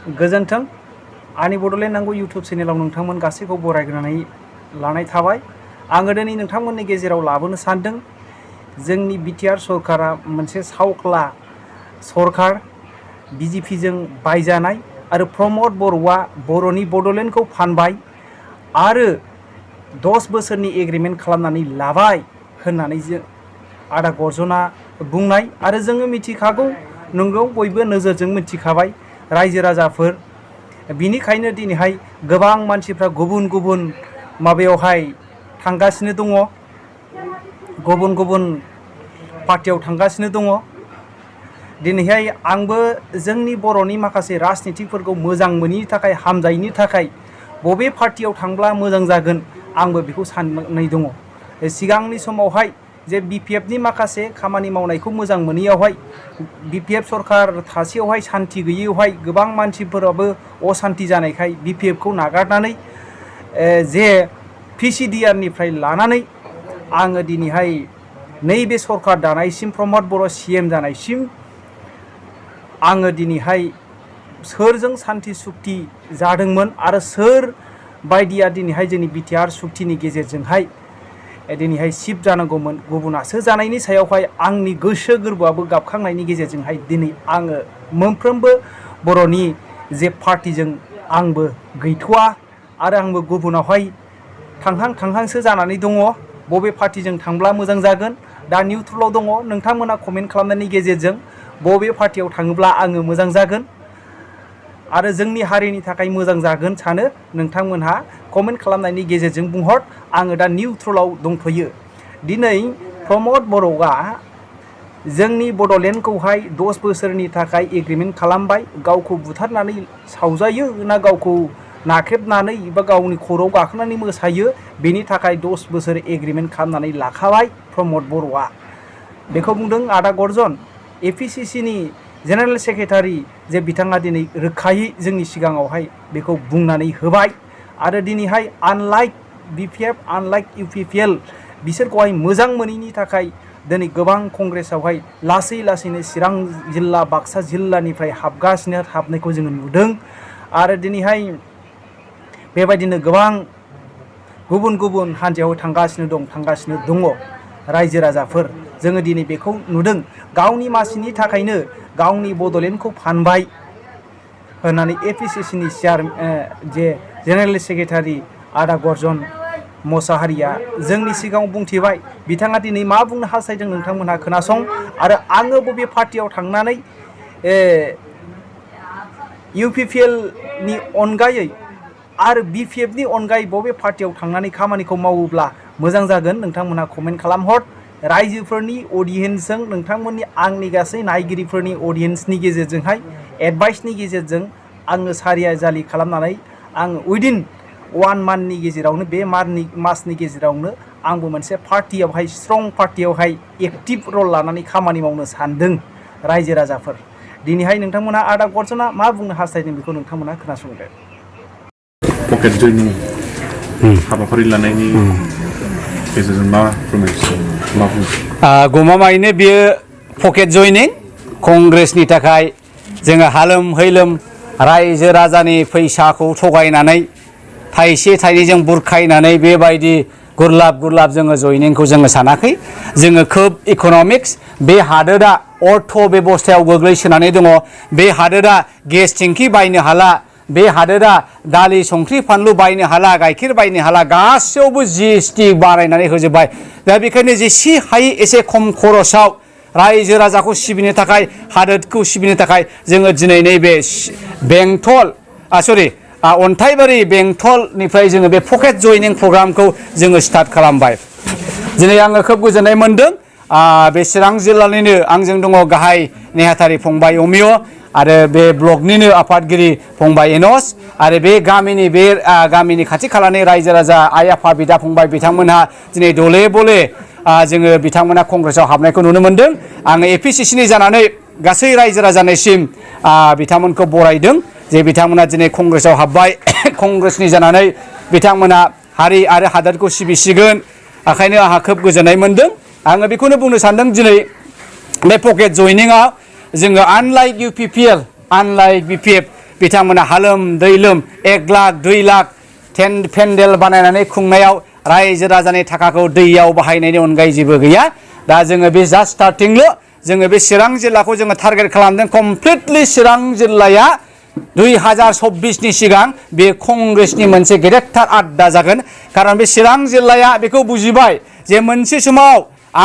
गोजोन्थों आंनि बड'लेण्ड नांगौ इउटुब चेनेलाव नोंथांमोन गासैखौ बरायग्रोनानै लानाय थाबाय। आङो दिनै नोंथांमोननि गेजेराव लाबोनो सानदों जोंनि बिटिआर सरकारा मोनसे सावख्ला सरकार बिजेपिजों बायजानाय आरो प्रमद बर'आ बर'नि बड'लेण्डखौ फानबाय आरो 10 बोसोरनि एग्रिमेन्ट खालामनानै लाबाय होननानै जों आदा गर्जना बुंनाय आरो जोङो मिथिखागौ नंगौ बयबो नोजोरजों मिथिखाबाय रायजो राजाफोर। बिनिखायनो दिनैहाय गोबां मानसिफ्रा गुबुन गुबुन माबायावहाय थांगासिनो दङ, गुबुन गुबुन पार्टियाव थांगासिनो दङ। दिनैहाय आंबो जोंनि बर'नि माखासे राजनितिफोरखौ मोजां मोनैनि थाखाय हामजायैनि थाखाय बबे पार्टियाव थांब्ला मोजां जागोन आंबो बेखौ साननाय दङ। सिगांनि समावहाय जे बिपिएफनि माखासे खामानि मावनायखौ मोजां मोनैयावहाय बिपिएफ सरकार थासेयावहाय सान्थि गैयैयावहाय गोबां मानसिफोराबो असान्थि जानायखाय बिपिएफखौ नागारनानै जे पिसिडिआरनिफ्राय लानानै आङो दिनैहाय नैबे सरकार दानायसिम प्रमद बर' सिएम जानायसिम आङो दिनैहाय सोरजों सान्थि सुक्ति जादोंमोन आरो सोर बायदिया दिनैहाय जोंनि बिटिआर सुक्तिनि गेजेरजोंहाय दिनैहाय सिफ जानांगौमोन गुबुनासो जानायनि सायावहाय आंनि गोसो गोरबोआबो गाबखांनायनि गेजेरजोंहाय दिनै आङो मोनफ्रोमबो बर'नि जे पार्टिजों आंबो गैथ'वा आरो आंबो गुबुनावहाय थांहांसो जानानै दङ। बबे पार्टिजों थांब्ला मोजां जागोन दा निउट्रेलाव दङ। नोंथांमोना कमेन्ट खालामनायनि गेजेरजों बबे पार्टियाव थाङोब्ला आङो मोजां जागोन आरो जोंनि हारिनि थाखाय मोजां जागोन सानो नोंथांमोनहा कमेन्ट खालामनायनि गेजेरजों बुंहर। आङो दा निउट्रेलाव दंथ'यो। दिनै प्रमद बर'आ जोंनि बड'लेण्डखौहाय 10 बोसोरनि थाखाय एग्रिमेन्ट खालामबाय। गावखौ बुथारनानै सावजायो ना गावखौ नाख्रेबनानै एबा गावनि खर'आव गाखोनानै मोसायो बेनि थाखाय 10 बोसोर एग्रिमेन्ट खालामनानै लाखाबाय प्रमद बर'आ। बेखौ बुंदों आदा गर्जन एपिसिसिनि जेनेरेल सेक्रेटारि जे बिथाङा दिनै रोखायै जोंनि सिगाङावहाय बेखौ बुंनानै होबाय आरो दिनैहाय आनलाइक बिपिएफ आनलाइक इउपिपिएल बिसोरखौहाय मोजां मोनैनि थाखाय दिनै गोबां कंग्रेसावहाय लासैनो चिरां जिल्ला बाक्सा जिल्लानिफ्राय हाबनायखौ जोङो नुदों आरो दिनैहाय बेबायदिनो गोबां गुबुन गुबुन हान्जायाव थांगासिनो दङ रायजो राजाफोर। जोङो दिनै बेखौ नुदों गावनि मासिनि थाखायनो गावनि बड'लेण्डखौ फानबाय होननानै एपिसिसिनि जे जेनेरेल सेक्रेटारि आदा गर्जन मसाहारिया जोंनि सिगाङाव बुंथिबाय। बिथाङा दिनै मा बुंनो हास्थायदों नोंथांमोनहा खोनासं आरो आङो बबे पार्टियाव थांनानै इउपिपिएलनि अनगायै आरो बिपिएफनि अनगायै बबे पार्टियाव थांनानै खामानिखौ मावोब्ला मोजां जागोन नोंथांमोनहा कमेन्ट खालामहर। रायजोफोरनि अडियेन्सजों नोंथांमोननि आंनि गासै नायगिरिफोरनि अडियेन्सनि गेजेरजोंहाय एडभाइसनि गेजेरजों आङो सारिया जालि खालामनानै आङो उइदिन 1 मान्थनि गेजेरावनो बे मासनि गेजेरावनो आंबो मोनसे पार्टियावहाय स्ट्रं पार्टियावहाय एक्टिभ रल लानानै खामानि मावनो सानदों रायजो राजाफोर। दिनैहाय नोंथांमोना आदा गर्जना मा बुंनो हास्थायदों बेखौ नोंथांमोना खोनासंदो। पकेट जयनिं हाबाफारि लानायनि गेजेरजों मा बुङो? गमामायैनो बियो पकेट जयनिं कंग्रेसनि थाखाय जोङो हालोम हैलोम रायजो राजानि फैसाखौ थगायनानै थाइसे थाइनैजों बुरखायनानै बेबायदि गुरलाब जोङो जयनिंखौ जोङो सानाखै। जोङो खोब इक'नमिक्स बे हादोरा अर्थ बेबस्थायाव गोग्लैसोनानै दङ। बे हादोरा गेस टेंकि बायनो हाला, बे हादोरा दालि संख्रि फानलु बायनो हाला, गाइखेर बायनो हाला, गासैयावबो जिएसटि बारायनानै होजोब्बाय। दा बेखायनो जेसे हायो एसे खम खरसाव रायजो राजाखौ सिबिनो थाखाय हादोरखौ सिबिनो थाखाय जोङो दिनै नैबे अन्थाइबारि बेंटलनिफ्राय जोङो बे पकेट जयनिं प्रग्रामखौ जोङो स्टार्ट खालामबाय। दिनै आङो खोब गोजोननाय मोनदों। बे चिरां जिल्लानिनो आंजों दङ गाहाय नेहाथारि फंबाय अमिय आरो बे ब्लकनिनो आफादगिरि फंबाय एनस आरो बे गामिनि खाथि खालानि रायजो राजा आइ आफा बिदा फंबाय बिथांमोनहा दिनै दले बले जोङो बिथांमोना कंग्रेसाव हाबनायखौ नुनो मोनदों। आङो एपिसिसिनि जानानै गासै रायजो राजानिसिम बिथांमोनखौ बरायदों जे बिथांमोना दिनै कंग्रेसाव हाबबाय। कंग्रेसनि जानानै बिथांमोना हारि आरो हादोरखौ सिबिसिगोन। ओंखायनो आंहा खोब गोजोननाय मोनदों। आङो बेखौनो बुंनो सानदों दिनै बे पकेट जयनिंआ जोङो आनलाइक इउपिपिएल आनलाइक बिपिएफ बिथांमोना हालोम दैलोम 1 लाख 2 लाख पेन्डेल बानायनानै खुंनायाव रायजो राजानि थाखाखौ दैयाव बाहायनायनि अनगायै जेबो गैया दा जोङो बे जास्ट स्टार्टिंल' जोङो बे चिरां जिल्लाखौ जोङो टारगेट खालामदों कमप्लिटलि चिरां जिल्लाया 2024 सिगां बे कंग्रेसनि मोनसे गेदेरथार आड्डा जागोन खारन बे चिरां जिल्लाया बेखौ बुजिबाय जे मोनसे समाव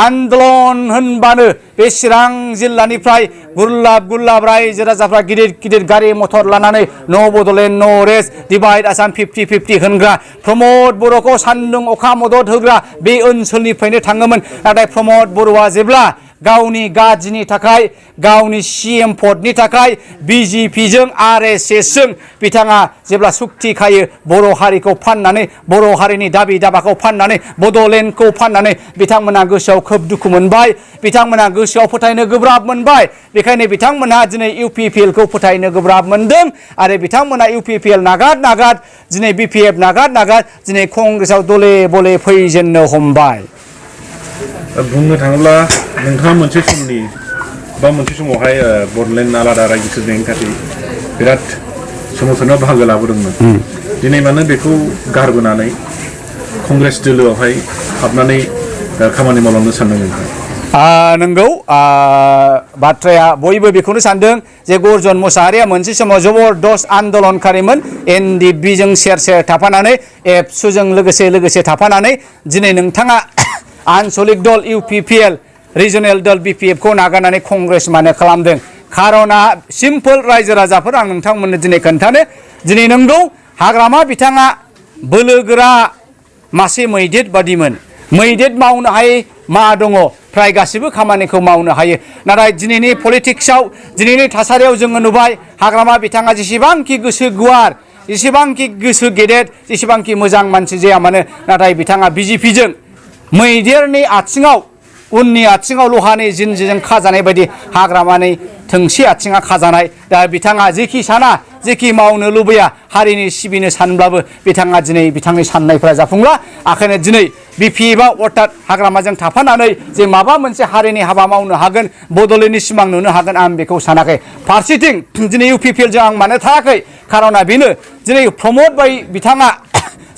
आन्दोलन होनबानो बे चिरां जिल्लानिफ्राय गुरलाब रायजो राजाफ्रा गिदिर गारि मथर लानानै नो बडलेण्ड नो रेस्ट डिवाइड आसाम 50-50 होनग्रा प्रमद बर'खौ सान्दुं अखा मदद होग्रा बे ओनसोलनिफ्रायनो थाङोमोन नाथाय प्रमद बर'आ जेब्ला गावनि गाज्रिनि थाखाय गावनि CM पदनि थाखाय BJPजों RSSजों बिथाङा जेब्ला सुक्ति खायो बर' हारिखौ फाननानै बर' हारिनि दाबि दाबाखौ फाननानै बडलेण्डखौ फाननानै बिथांमोना गोसोआव खोब दुखु मोनबाय बिथांमोना गोसोआव फोथायनो गोब्राब मोनबाय बेखायनो बिथांमोना दिनै UPPL खौ फोथायनो गोब्राब मोनदों आरो बिथांमोना UPPL नागार दिनै BPF नागार दिनै कंग्रेसआव दले बले फैजेननो हमबाय बुंनो थाङोब्ला नोंथाङा मोनसे समनि बा मोनसे समावहाय बडलेण्ड आलादा रायजो सोरजिनायनि थाखाय बिराद सोमावसारनायाव बाहागो लाबोदोंमोन दिनै मानो बेखौ गारबोनानै कंग्रेस दोलोआवहाय हाबनानै खामानि मावलांनो सानदों नोंथाङा नंगौ बाथ्राया बयबो बेखौनो सानदों जे गर्जन मोसाहारिया मोनसे समाव जबरदस्त आन्दोलनकारिमोन NDPजों सेर थाफानानै एबसुजों लोगोसे थाफानानै दिनै नोंथाङा आनसलिक दल UPPL रिजनेल दल BPF खौ नागारनानै कंग्रेस मानो खालामदों खारना सिम्पल रायजो राजाफोर आं नोंथांमोननो दिनै खोन्थानो दिनै नंगौ हाग्रामा बिथाङा बोलोगोरा मासे मैदेर बादिमोन मैदेर मावनो हायै मा दङ फ्राय गासिबो खामानिखौ मावनो हायो नाथाय दिनैनि पलिटिक्सआव दिनैनि थासारियाव जोङो नुबाय हाग्रामा बिथाङा जेसेबांखि गोसो गुवार जेसेबांखि गोसो गेदेर जेसेबांखि मोजां मानसि जाया मानो नाथाय बिथाङा BJPजों मैदेरनि आथिङाव उननि आथिङाव लहानि जिनजिजों खाजानाय बायदि हाग्रामानि थोंसे आथिङा खाजानाय दा बिथाङा जेखि मावनो लुबैया हारिनि सिबिनो सानब्लाबो बिथाङा दिनै बिथांनि साननायफोरा जाफुंला ओंखायनो दिनै BPFआव अर्थात हाग्रामाजों थाफानानै जे माबा मोनसे हारिनि हाबा मावनो हागोन बडलेण्डनि सिमां नुनो हागोन आं बेखौ सानाखै फारसेथिं दिनै UPPLजों आं मानो थायाखै खारना बेनो दिनै प्रमद बिथाङा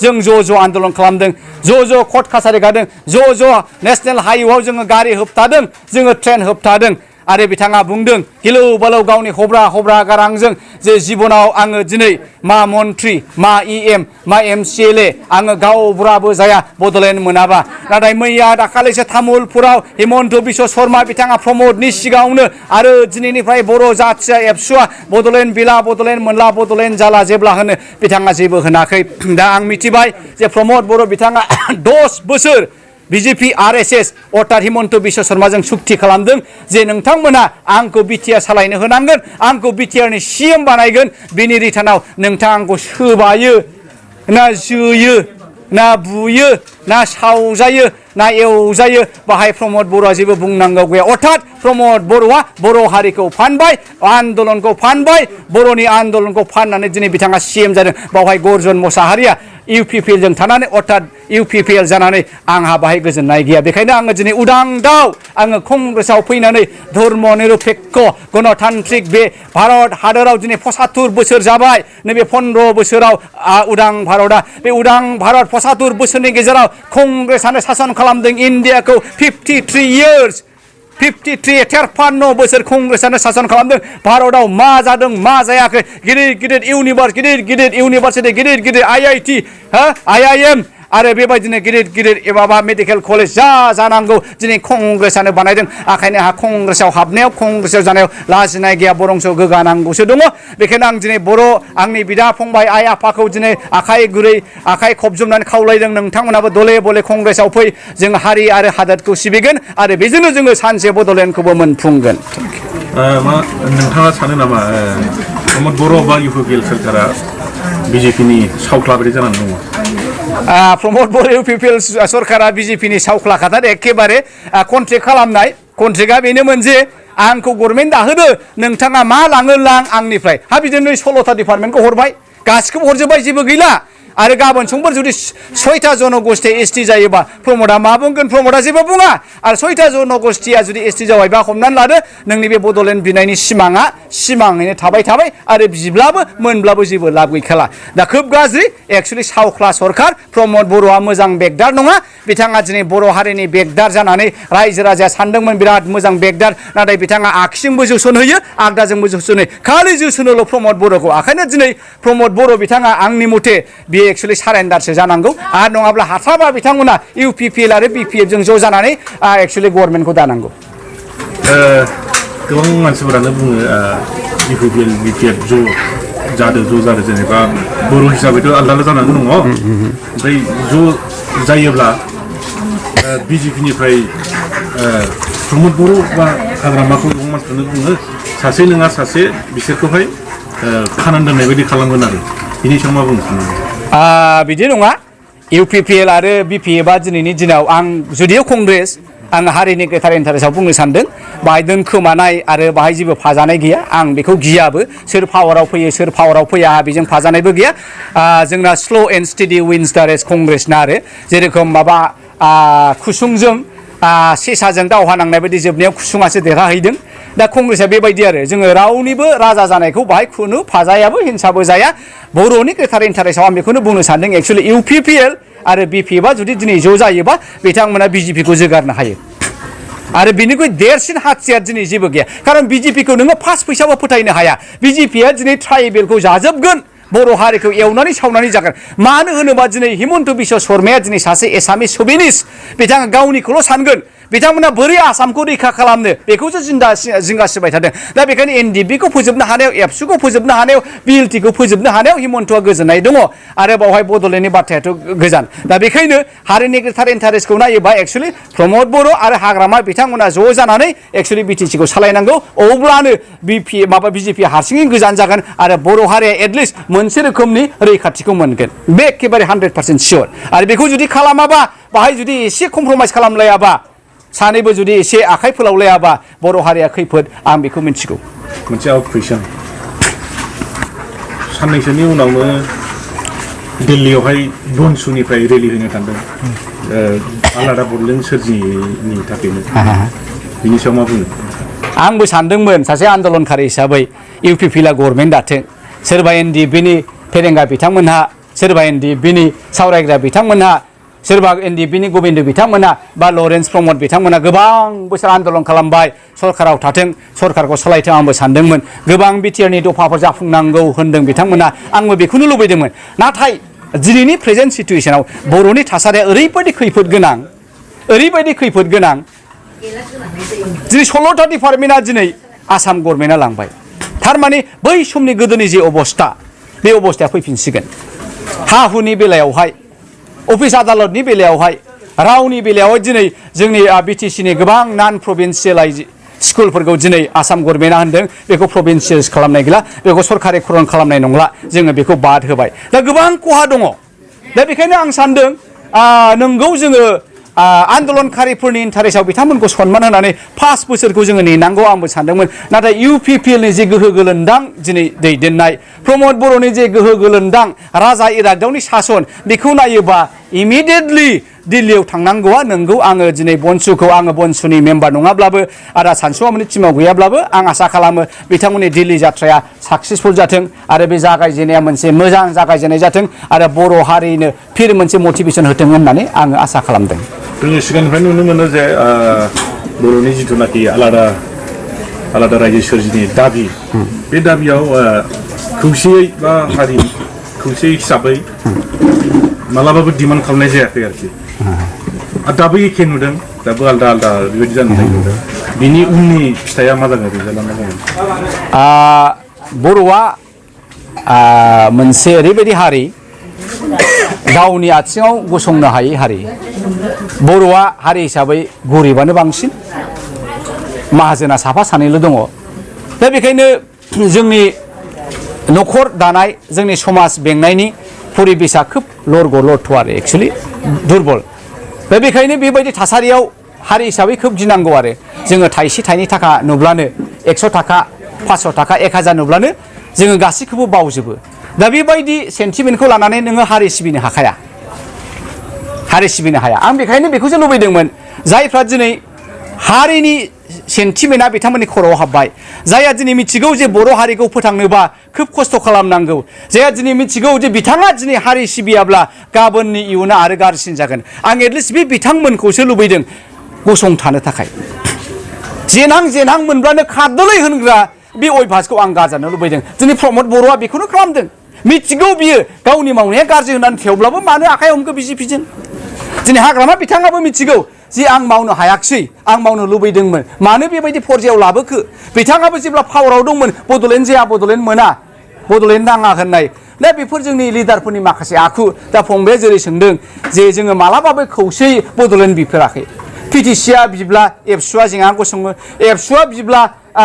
जों ज' आन्दोलन खालामदों ज' कर्ट कासारि गादों ज' नेशनेल हाइवेआव जोङो गारि होबथादों जोङो ट्रेन होबथादों आरो बिथाङा बुंदों गिलौ बालौ गावनि हब्रा गारांजों जे जिबनाव आङो दिनै मा मन्त्रि मा EM मा MCLA आङो गावब्राबो जाया बडलेण्ड मोनाबा नाथाय मैया दाखालिसो तामुलपुराव हिमन्त बिश्व शर्मा बिथाङा प्रमदनि सिगाङावनो आरो दिनैनिफ्राय बर' जाथिया एबसुआ बडलेण्ड बिला बडलेण्ड मोनला बडलेण्ड जाला जेब्ला होनो बिथाङा जेबो होनाखै दा आं मिथिबाय जे प्रमद बर' बिथाङा 10 बोसोर BJP RSS अर्थात हिमन्त बिश्व शर्माजों सुक्ति खालामदों जे नोंथांमोना आंखौ BTR सालायनो होनांगोन आंखौ BTRनि CM बानायगोन बेनि रिटार्नाव नोंथाङा आंखौ सोबायो ना जोयो ना बुयो ना सावजायो ना एवजायो बाहाय प्रमद बर'आ जेबो बुंनांगौ गैया अर्थात प्रमद बर'आ बर' हारिखौ फानबाय आन्दोलनखौ फानबाय बर'नि आन्दोलनखौ फाननानै दिनै बिथाङा CM जादों बावहाय गर्जन मोसाहारिया UPPLजों थानानै अर्थात UPPL जानानै आंहा बाहाय गोजोननाय गैया बेखायनो आङो दिनै उदां दाउ आङो कंग्रेसआव फैनानै धर्म निरपेक्ष गणतान्त्रिक बे भारत हादराव दिनै 75 बोसोर जाबाय नैबे 15 बोसोराव उदां भारतआ बे उदां भारत 75 बोसोरनि गेजेराव कंग्रेसआनो शासन खालामदों इन्डियाखौ 53 years 53 बोसोर कंग्रेसआनो शासन खालामदों भारतआव मा जादों मा जायाखै गिदिर इउनिभार्सिटि गिदिर IIT IIM आरो बेबायदिनो गिदिर माबा मेडिकेल कलेज जानांगौ दिनै कंग्रेसआनो बानायदों ओंखायनो आंहा कंग्रेसआव हाबनायाव कंग्रेसआव जानायाव लाजिनाय गैया बरंस गोगानांगौसो दङ बेखायनो आं दिनै बर' आंनि बिदा फंबाय आइ आफाखौ दिनै आखाइ गुरै आखाइ खबजोबनानै खावलायदों नोंथांमोनाबो दले बले कंग्रेसआव फै जों हारि आरो हादोरखौ सिबिगोन आरो बेजोंनो जोङो सानसे बडलेण्डखौबो मोनफुंगोन नोंथाङा सानो नामा प्रमद बर' बा UPPL सोरखारा BJPनि सावख्ला बायदि जानानै दङ प्रमद बर' UPPL सरकारा BJPनि सावख्ला खाथार एखेबारे कन्ट्रेक्ट खालामनाय कन्ट्रेक्टआ बेनोमोन जे आंखौ गभर्नमेन्ट दाहोदो नोंथाङा मा लाङो लां आंनिफ्राय बिदिनो 16टा डिपार्टमेन्टखौ हरबाय गासिखौबो हरजोब्बाय जेबो गैला आरो गाबोन समफोर जुदि 6टा जनगोष्ठी एसटी जायोबा प्रमदा मा बुंगोन प्रमदा जेबो बुङा आरो 6टा जनगोष्ठीया जुदि एसटी जाबायबा हमनानै लादो नोंनि बे बड'लेण्ड बिनायनि सिमाङा सिमाङैनो थाबाय आरो बिब्लाबो मोनब्लाबो जेबो लाब गैखाला दा खोब गाज्रि एक्चुअली सावख्ला सरखार प्रमद बर'आ मोजां बेगदार नङा बिथाङा दिनै बर' हारिनि बेगदार जानानै रायजो राजाया सानदोंमोन बिराद मोजां बेगदार नाथाय बिथाङा आगसिजोंबो जोसन होयो आगदाजोंबो जोसन होयो खालि जोसोनोल' प्रमद बर'खौ ओंखायनो दिनै प्रमद बर' बिथाङा आंनि मथे बियो एक्चुअली सारेन्डारसो जानांगौ आरो नङाब्ला हाथाबा बिथांमोना UPPL आरो BPF जों ज' जानानै एक्चुअली गभर्नमेन्टखौ दानांगौ गोबां मानसिफोरानो बुङो UPPL BPF ज' जादों जेनेबा बर' हिसाबैथ' आलदा आलदा जानानै दङ ओमफ्राय ज' जायोब्ला BJP निफ्राय प्रमद बर' बा हाग्रामाखौ गोबां मानसिफ्रानो बुङो सासे नङा सासे बिसोरखौहाय खानानै दोननाय बायदि खालामगोन आरो बिनि सायाव मा बुंनो सानो बिदि नङा UPPL आरो BPF आ दिनैनि दिनाव आं जुदिও कंग्रेस आं हारिनि गोथार इन्टारेस्टआव बुंनो सानदों बाहाय दोनखोमानाय आरो बाहाय जेबो फाजानाय गैया आं बेखौ गियाबो सोर पावाराव फैयो सोर पावाराव फैया बेजों फाजानायबो गैया जोंना स्ल' एन्ड स्टेडि विन्स दा रेस कंग्रेसना आरो जेरेखम माबा खुसुंजों सेसाजों दावहा नांनाय बायदि जोबनायाव खुसुङासो देरहाहैदों दा कंग्रेसआ बेबायदि आरो जोङो रावनिबो राजा जानायखौ बाहाय खुनु फाजायाबो हिंसाबो जाया बर'नि गोथार इन्टारेस्टआव आं बेखौनो बुंनो सानदों एक्चुअली UPPL आरो BPF आ जुदि दिनै ज' जायोबा बिथांमोना BJP खौ जोगारनो हायो आरो बिनिख्रुइ देरसिन हाथियार दिनै जेबो गैया खारन BJP खौ नोङो फास फैसाबो फोथायनो हाया BJP आ दिनै ट्राइबेलखौ जाजोबगोन बर' हारिखौ एवनानै सावनानै जागोन मानो होनोबा दिनै हिमन्त बिश्व शर्माया दिनै सासे एसामिस शभिनिस्ट बिथाङा गावनिखौल' सानगोन बिथांमोना बोरै आसामखौ रैखा खालामनो बेखौसो जिंगा सिबाय थादों दा बेखायनो NDP खौ फोजोबनो हानायाव एबसु खौ फोजोबनो हानायाव BLT खौ फोजोबनो हानायाव हिमन्तआ गोजोननाय दङ आरो बावहाय बड'लेण्डनि बाथ्रायाथ' गोजान दा बेखायनो हारिनि गोथार इन्टारेस्टखौ नायोबा एक्चुअली प्रमद बर' आरो हाग्रामा बिथांमोना ज' जानानै एक्चुअली BTC खौ सालायनांगौ अब्लानो BJP हारसिङै गोजान जागोन आरो बर' हारिया एटलिस्ट मोनसे रोखोमनि रैखाथिखौ मोनगोन बे एखेबारे 100% सियर आरो बेखौ जुदि खालामाबा बाहाय जुदि एसे कमप्रमाइस खालामलायाबा सानैबो जुदि एसे आखाइ फोलावलायाबा बर' हारिया खैफोद आं बेखौ मिन्थिगौ मोनसे आउट कुइसन साननैसोनि उनावनो दिल्लीयावहाय बनसुनिफ्राय रेलि होनो थांदों आलादा बड'लेण्ड सोरजिनि थाखायनो बिनि सायाव मा बुङो आंबो सानदोंमोन सासे आन्दलनकारि हिसाबै UPPL आ गभर्नमेन्ट दाथों सोरबा NDP नि फेरेंगा बिथांमोनहा सोरबा NDP नि सावरायग्रा बिथांमोनहा सोरबा NDP नि गोविन्द बिथांमोना बा लरेन्स प्रमद बिथांमोना गोबां बोसोर आन्दलन खालामबाय सरकाराव थाथों सरकारखौ सालायथों आंबो सानदोंमोन गोबां BTR नि दफाफोर जाफुंनांगौ होनदों बिथांमोना आंबो बेखौनो लुबैदोंमोन नाथाय दिनैनि प्रेजेन्ट सिटुएसनाव बर'नि थासारिया ओरैबायदि खैफोद गोनां दिनै 16टा डिपार्टमेन्टआ दिनै आसाम गभर्नमेन्टआ लांबाय थारमाने बै समनि गोदोनि जे अबस्था बे अबस्थाया फैफिनसिगोन हा हुनि बेलायावहाय अफिस आदालतनि बेलायावहाय रावनि बेलायावहाय दिनै जोंनि BTC नि गोबां नन प्रभिन्सियेलाइज स्कुलफोरखौ दिनै आसाम गभर्नमेन्टआ होनदों बेखौ प्रभिन्सियेल खालामनाय गैला बेखौ सरकारिकरन खालामनाय नंला जोङो बेखौ बाद होबाय दा गोबां खहा दङ दा बेखायनो आं सानदों नोंगौ जोङो आन्दलनकारिफोरनि इन्टारेस्टआव बिथांमोनखौ सनमान होनानै 5 बोसोरखौ जोङो नेनांगौ आंबो सानदोंमोन नाथाय UPPL नि जे गोहो गोलोन्दां दिनै दैदेननाय प्रमद बर'नि जे गोहो गोलोन्दां राजा इरागदावनि सासन बेखौ नायोबा इमिडियेटलि दिल्लीयाव थांनांगौआ नंगौ आङो दिनै बनसुनि मेम्बार नङाब्लाबो आरो सानसुमामोननि टिमाव गैयाब्लाबो आं आसा खालामो बिथांमोननि दिल्ली जाथ्राया साक्सेसफुल जाथों आरो बे जागायजेननाया मोनसे मोजां जागायजेननाय जाथों आरो बर' हारिनो फिर मोनसे मटिभेसन होथों होननानै आङो आसा खालामदों जोङो सिगांनिफ्राय नुनो मोनो जे बर'नि जिथुनाखि आलादा रायजो सोरजिनि दाबि बे दाबियाव खौसेयै बा हारि खौसेयै हिसाबै मालाबाबो डिमान्ड खालामनाय जायाखै आरोखि दाबो एखे नुदों दाबो आलदा बेबायदि जानाय नुदों बिनि उननि फिथाइया मा जागोन रिजाल्टआ मा जागोन बर'आ मोनसे ओरैबायदि हारि गावनि आथिङाव गसंनो हायै हारि बर'आ हारि हिसाबै गरिबानो बांसिन माहाजोना साफा सानैल' दङ दा बेखायनो जोंनि न'खर दानाय जोंनि समाज बेंनायनि परिबेसा खोब लरग' लरथ' आरो एक्चुअलि दुरबल दा बेखायनो बेबायदि थासारियाव हारि हिसाबै खोब गिनांगौ आरो जोङो थाइसे थाइनै थाखा नुब्लानो 100 थाखा 500 थाखा 1000 नुब्लानो जोङो गासैखौबो बावजोबो दा बेबायदि सेन्टिमेन्टखौ लानानै नोङो हारि सिबिनो हाखाया हारि सिबिनो हाया आं बेखायनो बेखौसो लुबैदोंमोन जायफ्रा दिनै हारिनि सेन्टिमेन्टआ बिथांमोननि खर'आव हाबबाय जायहा दिनै मिथिगौ जे बर' हारिखौ फोथांनोबा खोब खस्थ' खालामनांगौ जायहा दिनै मिथिगौ जे बिथाङा दिनै हारि सिबियाब्ला गाबोननि इयुना आरो गाज्रिसिन जागोन आं एटलिस्ट बे बिथांमोनखौसो लुबैदों गसंथानो थाखाय जेनहां मोनब्लानो खारदोलै होनग्रा बे अयभासखौ आं गारजानो लुबैदों दिनै प्रमद बर'आ बेखौनो खालामदों मिथिगौ बियो गावनि मावनाया गाज्रि होननानै थेवब्लाबो मानो आखाइ हमखो बिजेपिजों दिनै हाग्रामा बिथाङाबो मिथिगौ जे आं मावनो हायाखिसै आं मावनो लुबैदोंमोन मानो बेबायदि पर्यायाव लाबोखो बिथाङाबो जेब्ला पावाराव दंमोन बड'लेण्ड जाया बड'लेण्ड मोना बड'लेण्ड नाङा होननाय दा बेफोर जोंनि लिडारफोरनि माखासे आखु दा फंबाया जेरै सोंदों जे जोङो मालाबाबो खौसेयै बड'लेण्ड बिफेराखै पिटिसिआ बिब्ला एबसुआ जेंना गसङो एबसुआ बिब्ला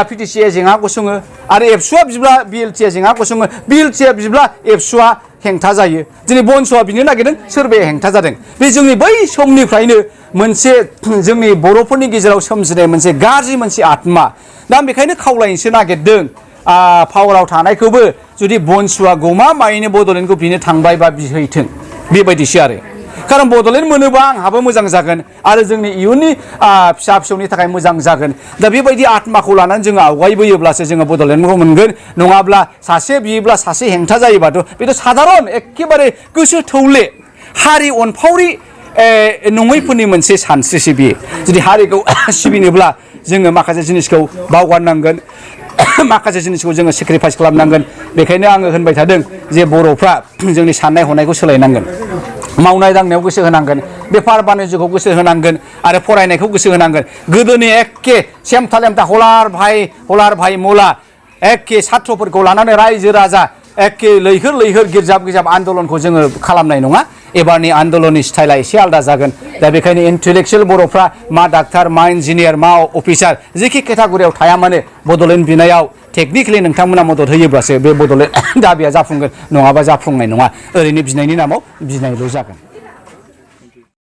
पिटिसिआ जेंना गसङो आरो एबसुआ बिब्ला बिएलटिआ जेंना गसङो बिएलटिआ बिब्ला एबसुआ हेंथा जायो दिनै बनस'आ बिनो नागिरदों सोरबाया हेंथा जादों बे जोंनि बै समनिफ्रायनो मोनसे जोंनि बर'फोरनि गेजेराव सोमजिनाय मोनसे गाज्रि मोनसे आत्मा दा आं बेखायनो खावलायनोसो नागिरदों पावाराव थानायखौबो जुदि बनस'आ गमामायैनो बड'लेण्डखौ बिनो थांबाय बा बिहैथों बेबायदिसो आरो खारन बड'लेण्ड मोनोबा आंहाबो मोजां जागोन आरो जोंनि इयुननि फिसा फिसौनि थाखाय मोजां जागोन दा बेबायदि आत्माखौ लानानै जोङो आवगायबोयोब्लासो जोङो बड'लेण्डखौ मोनगोन नङाब्ला सासे बियोब्ला सासे हेंथा जायोबाथ' बेथ' साधारन एखेबारे गोसो थौले हारि अनफावरि नङैफोरनि मोनसे सानस्रिसो बियो जुदि हारिखौ सिबिनोब्ला जोङो माखासे जिनिसखौ बावगारनांगोन माखासे जिनिसखौ जोङो सेक्रिफाइस खालामनांगोन बेखायनो आङो होनबाय थादों जे बर'फ्रा जोंनि साननाय हनायखौ सोलायनांगोन मावनाय दांनायाव गोसो होनांगोन बेफार बानिज्यखौ गोसो होनांगोन आरो फरायनायखौ गोसो होनांगोन गोदोनि एखे सेमथा लेमथा हलार भाइ मला एखे साथ्रफोरखौ लानानै रायजो राजा एखे लैहोर गिर्जाब आन्दलनखौ जोङो खालामनाय नङा एबारनि आन्दलननि स्टाइला एसे आलादा जागोन दा बेखायनो इन्टेलेक्सुयेल बर'फ्रा मा डाक्टार मा इन्जिनियार मा अफिसार जेखि केटागरियाव थाया मानो बड'लेण्ड बिनायाव टेकनिकेलि नोंथांमोना मदद होयोब्लासो बे बड'लेण्ड दाबिया जाफुंगोन नङाबा जाफुंनाय नङा ओरैनो बिनायनि नामाव बिनायल' जागोन